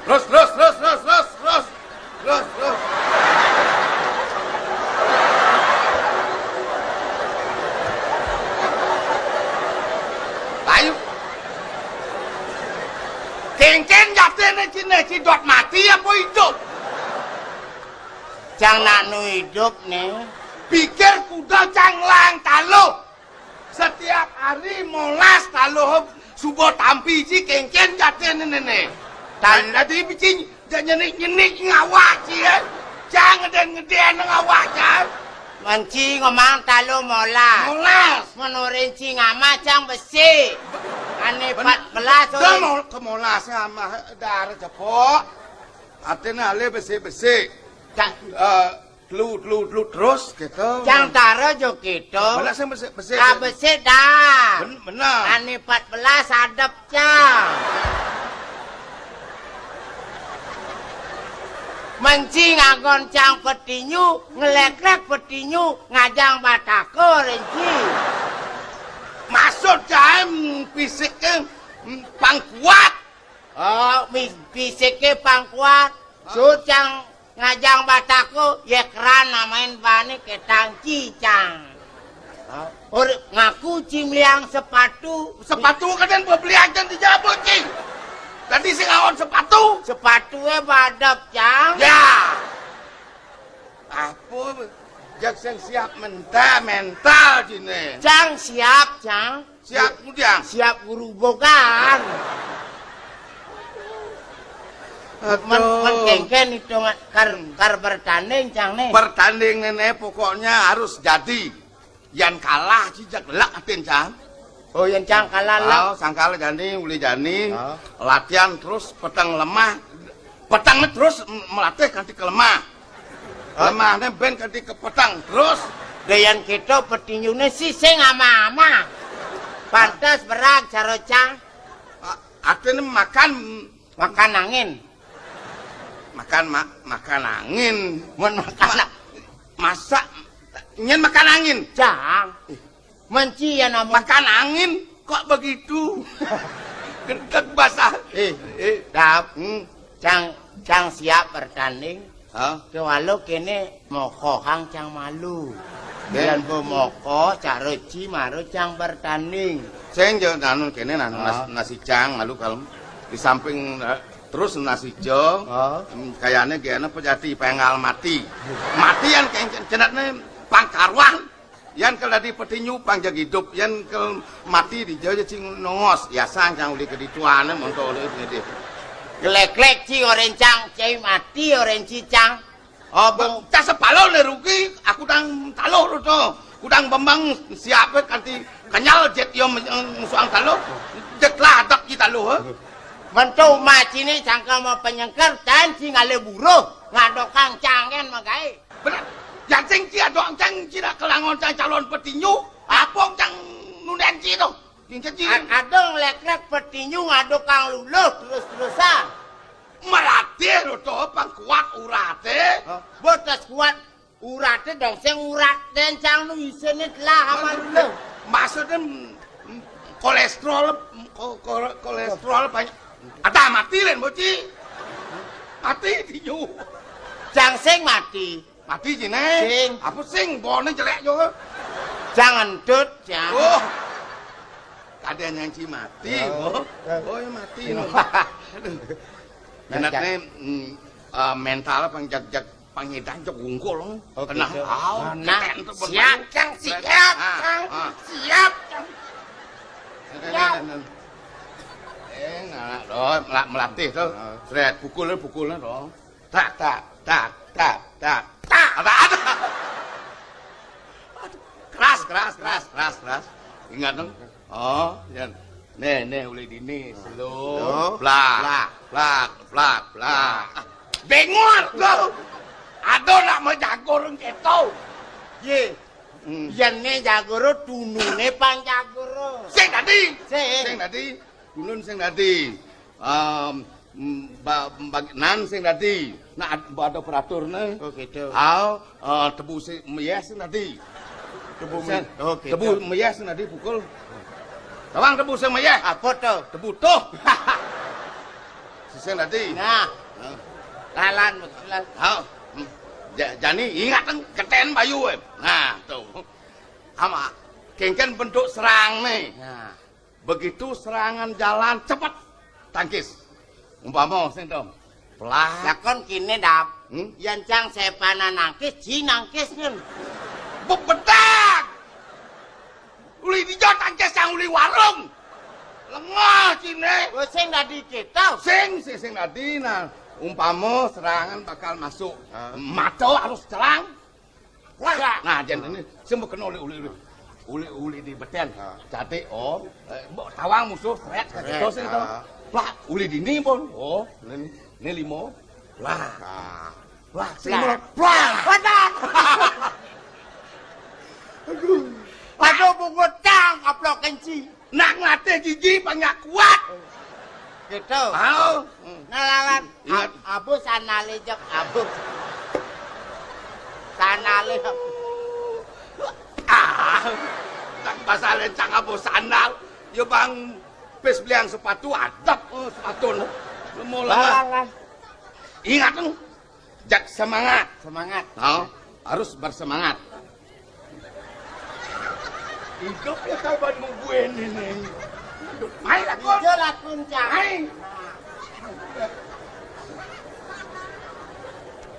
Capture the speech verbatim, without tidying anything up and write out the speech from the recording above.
Terus, terus, terus, terus, terus, terus. Terus, terus. Ayo. Kéngkén jatiné ciné, ci dot mati apa idup? Cang nak nu idup né. Pikir kuda cang lang taluh. Setiap hari molas taluh suba tampi ci kéngkén jatiné né. Tan dadi bicing ja nyenik-nyenik ngawak ci, eh. Cang ngeden-ngeden ngawak cang. Menci ngomang taluh molas. Molas. Menorin ci ngamah cang besik. Ané Ben-, empat belas dah orang. Mau ke molas ngamah dar cepok. Artinya alih besik-besik. Cang. Eh, telu, telu, telu terus gitu. Cang tara jo gitu. Belas yang besik, besik. Ah, besik dah. Ben-, benar. Ané empat belas adep cang. Menci ngagon cang petinju, ngeleklek petinju, ngajang batako renci. Maksud cang fisiknya, mm, pang kuat. Oh, mi-, fisiké pang kuat. Sut cang ngajang batako, ya keran namain bané ketang ci cang. Or, ngaku ci meliang sepatu. Sepatu kadén bebelian cang di jaba ci. Tadi sing aon sepatu. Sepatué badep cang. Ya. Apa? Jak sing siap mental, mental ciné. Cang siap, cang. Siap, Bujang. Siap guru bogan. Men, men kéngkén hitungan kar, kar bertanding, cang né. Bertanding né, né, pokoknya harus jadi. Yan kalah, ci jak lek atin, cang. Oh, yan cang kalah lek. Oh, sangkal jani, uli jani. Oh. Latihan terus, peteng lemah. Peteng terus m-, melatih kanti ke lemah. Hah? Lemahné bén kanti ke peteng terus. Dayan kita petinjuné sing ama-ama. Pantes berag cara cang. A-, artinya makan. Makan angin. Makan ma-, makan angin. Mun makan Ma-, masa nyén makan angin? Cang. Menci ya namun. Makan angin kok begitu? Gentek basah. Eh, eh, Dap. Hmm. Cang, cang siap bertanding. Hah? Kewalo kéné mokohang cang malu. Dén. Bulan pemoko, cara ci maru cang bertanding. Sing jo nanu kéné nanu nas-, nasi cang malu kalem. Di samping, eh, terus nasi jo. Hmm, kayaknya gana pejati pengal mati. Matian kayak cenatnya pangkarwan. Yan kel dadi petinju pang jeg idup, yan kel mati di jauh cing nongos. Ya sang cang uli kedituané monto uli di. Gelek-lek ci orén cang, cai mati orén ci cang. Oh, bang, cah sepalo le rugi, aku dang taluh lu to. Kudang bembang siap kanti kenyal jet yo musuang taluh. Jet lah adak ci taluh, eh. Mentu maciné cangkel mau penyengker, cang ci ngalih buruh, ngadokang cangkén magaé. Bener. Yan sing ci adok cang ci nak kelangon cang calon petinju. Apa cang nundén ci to? Cing cang ci. A-, adong lek-lek petinju ngadokang luluh terus-terusan. Melatih lo to pang kuat uraté. Hah? Botes kuat uraté dong sing urat dén cang nu isiné telah aman luluh. Maksudnya, mm, mm, kolesterol, mm, ko-, ko-, kolesterol banyak. Ada mati lén boci. Mati tinju. Cang sing mati. Mati ciné. Sing. Apa sing? Boné jelek jo. Jangan tut, cang. Oh. Kadén yang ci mati, oh. Oh, ya mati. Aduh. Genatné, mm, eh, mental pang jag-jag pang edan cok wungkul. Oh, kena gitu. Au, nah, keten tuh siap, berbalik. Cang, siap, ah, Cang. Ah. Siap, Cang. Siap. Eh, nah, nah, nah. Eh, nah, nah, doh, mela-, melatih tuh. Ah. Sret, pukul, pukul, doh. Tak, tak, tak, tak, tak, tak. Ada, ada. Aduh, keras, keras, keras, keras, keras. Ingat dong. Oh, yan. Nih, nih, uli dini, slow. Slow. Blak, blak, blak, blak. Bengor, go. Aduh, nak mau jago rung keto. Ye. Hmm. Yan né jago ro, tununé pang jago ro. Sing tadi. Sing. Sing tadi. Ulun sing dadi, em, mm, ba-, bag-, nan sing dadi. Nah, ad-, ada peraturné. Oh, gitu. Au, eh, tebu sing meyeh sing dadi. Tebu sing, me-, oh, gitu. Tebu meyeh sing dadi pukul. Tawang tebu sing meyeh. Apa to? Tebu tuh. Sing dadi. Nah. Hah? Lalan, lalan. Hah? Hmm. Ja-, jani ingat, Eng, geten bayu, em. Nah, tuh. Ama, kéngkén bentuk serang nih. Nah. Begitu serangan jalan cepet, tangkis. Umpama sing to. Plak. Lakon kéné, Dap. Hmm? Yén cang sepanan nangkis, ji nangkis nyén. Bebedak. Uli dija tangkis cang uli warung. Lengah ciné. Oh, sing dadi kéto. Sing, sing, sing dadi. Nah, umpama serangan bakal masuk. Ah. Mata harus cerang. Wah. Nah, jén ini sing kena uli, uli, uli. Uli, uli di beten. Ah. Jati, oh. Eh, mbok tawang musuh, sret, sret, sing to. Ah. Wah, uli dini pun. Oh, ini, ini lima. Wah. Ah. Wah, sing. Wah. Wah. Wadah. Aduh. Aduh, bungut cang, aplok kenci. Nak ngelatih gigi banyak kuat. Gitu. Mau. Nah, lalan. Ingat. Ab-, abu sandalé jek, abu. Sandalé. Ah, tak bahasa lencang abu sandal. Yo bang, pes beliang sepatu adep, oh, sepatu. Lemah-lemah. Lalan. Ingat, Eng. Jak semangat. Semangat. Oh, harus bersemangat. Hidup ya kawan gue ini nih. Main lakon. Iya, lakon, Cang. Main.